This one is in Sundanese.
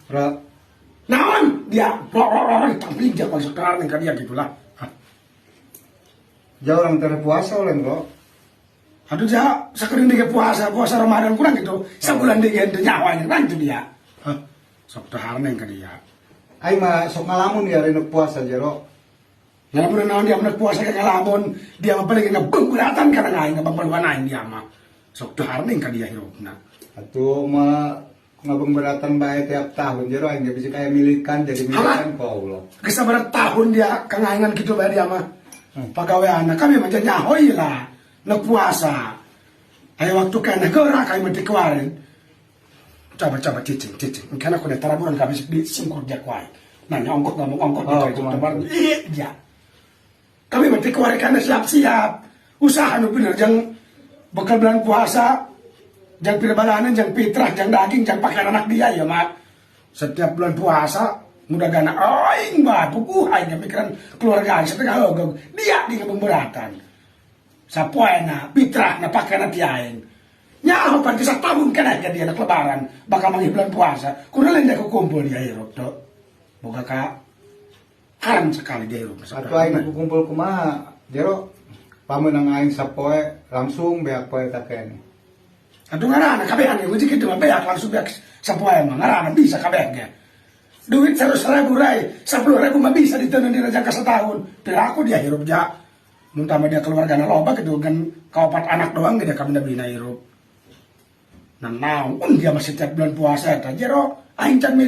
Ra. Naon dia ro ro ro ditampling dia kalau sekarang ka dia gitulah. Hah. Jauh orang terpuasa oleh bro. Aduh ja, sakeudeung dia puasa, puasa Ramadan kurang gitu. Sabulan dia teu nyawa kan itu dia. Hah. Sok dahar neng ka dia. Aing mah sok ngalamun ya rene puasa jero. Ngalamun naon dia mun puasa ka ngalamun, dia mah paling ngabeungbeuratan kana aing, ngabangbaluan aing dia mah. Sok dahar neng ka dia hirupna. Atuh mah ngabeungbeuratan bae tiap tahun jero, aing ge bisa kayak milikan jadi milikan ku Allah. Geus sabaraha tahun dia kangaingan gitu bae dia mah. Pagawean kami mah nyaho lah. Nu puasa. Ayo waktu kana gerak aing mah dikeluarin. Coba coba cicing cicing. Karena aku udah taraburan kami di singkur dia kuai. Nanya ongkok ngomong ongkok Oh, gitu. kumaha? Iya dia. Kami mah dikeluarin karena siap-siap. Usaha nu bener jang bekal bulan puasa, jang pirbalanan, jang fitrah, jang daging, jang pakaian anak dia ya mak. Setiap bulan puasa mudah gana aing mah puguh aing mikiran keluarga aing setengah hogog. Dia di pemberatan. Sapoena fitrah na pakaian ti aing. Nyaho pan bisa tahun kan aja dia anak lebaran bakal manggil bulan puasa. Kurang lain dia kumpul dia hirup tuh. Boga ka haram sekali dia hirup. Atuh aing kukumpul kumaha jero, pamenang aing sapoe langsung beak poe tak kene. Aduh ngarana kabehan ge uji kitu mah beak langsung beak sapoe mah ngarana bisa kabeh ge. Duit 100.000 rai, 10.000 mah bisa diteunun dina jangka setahun. Piraku dia hirup ja. Mun tama dia keluargana loba gitu kan kaopat anak doang ge dia kabina-bina hirup. Nah naon dia masih setiap bulan puasa eta jero aing can.